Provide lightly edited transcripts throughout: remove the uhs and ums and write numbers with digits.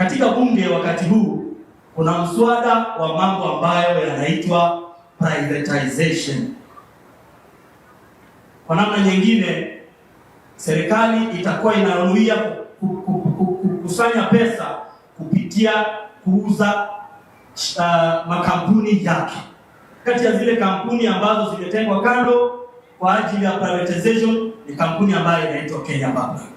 Katika bunge wakati huu kuna mswada wa mambo ambayo yanaitwa privatization. Kwa namna nyingine, serikali itakuwa inanuia kukusanya pesa kupitia kuuza makampuni yake. Kati ya zile kampuni ambazo zimetengwa kando kwa ajili ya privatization ni kampuni ambayo inaitwa Kenya Pipeline,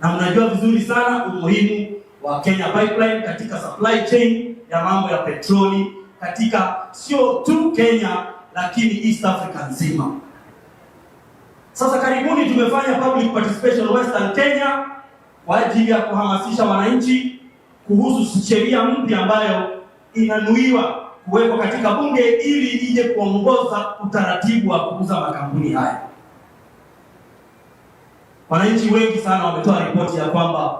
na mnajua vizuri sana umuhimu wa Kenya Pipeline katika supply chain ya mambo ya petroli katika sio tu Kenya lakini East Africa nzima. Sasa karibuni tumefanya public participation Western Kenya kwa ajili ya kuhamasisha wananchi kuhusu sheria mpya ambayo inanuiwa kuwekwa katika bunge ili ije kuongoza utaratibu wa kuuza makampuni haya. Wananchi wengi sana wametoa ripoti ya kwamba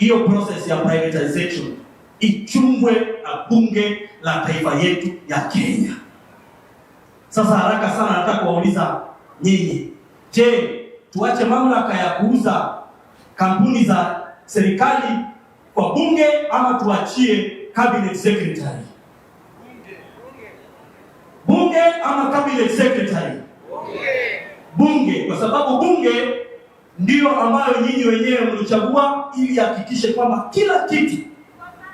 hiyo process ya privatization ichungwe na bunge la taifa yetu ya Kenya. Sasa haraka sana nataka kuwauliza nyinyi, je, tuache mamlaka ya kuuza kampuni za serikali kwa bunge ama tuachie cabinet secretary? Bunge ama cabinet secretary? Bunge, kwa sababu bunge ndiyo ambayo nyinyi wenyewe mlichagua ili hakikishe kwamba kila kitu,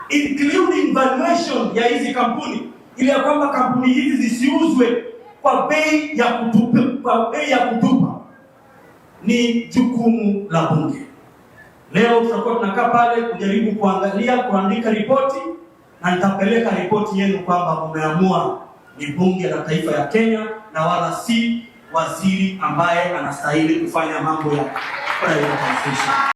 including valuation ya hizi kampuni, ili ya kwamba kampuni hizi zisiuzwe kwa bei ya kutupa, kwa bei ya kutupa, ni jukumu la bunge. Leo tutakuwa tunakaa pale kujaribu kuangalia, kuandika ripoti, na nitapeleka ripoti yenu kwamba mmeamua ni bunge la taifa ya Kenya na wala si waziri ambaye anastahili kufanya mambo ya privatization.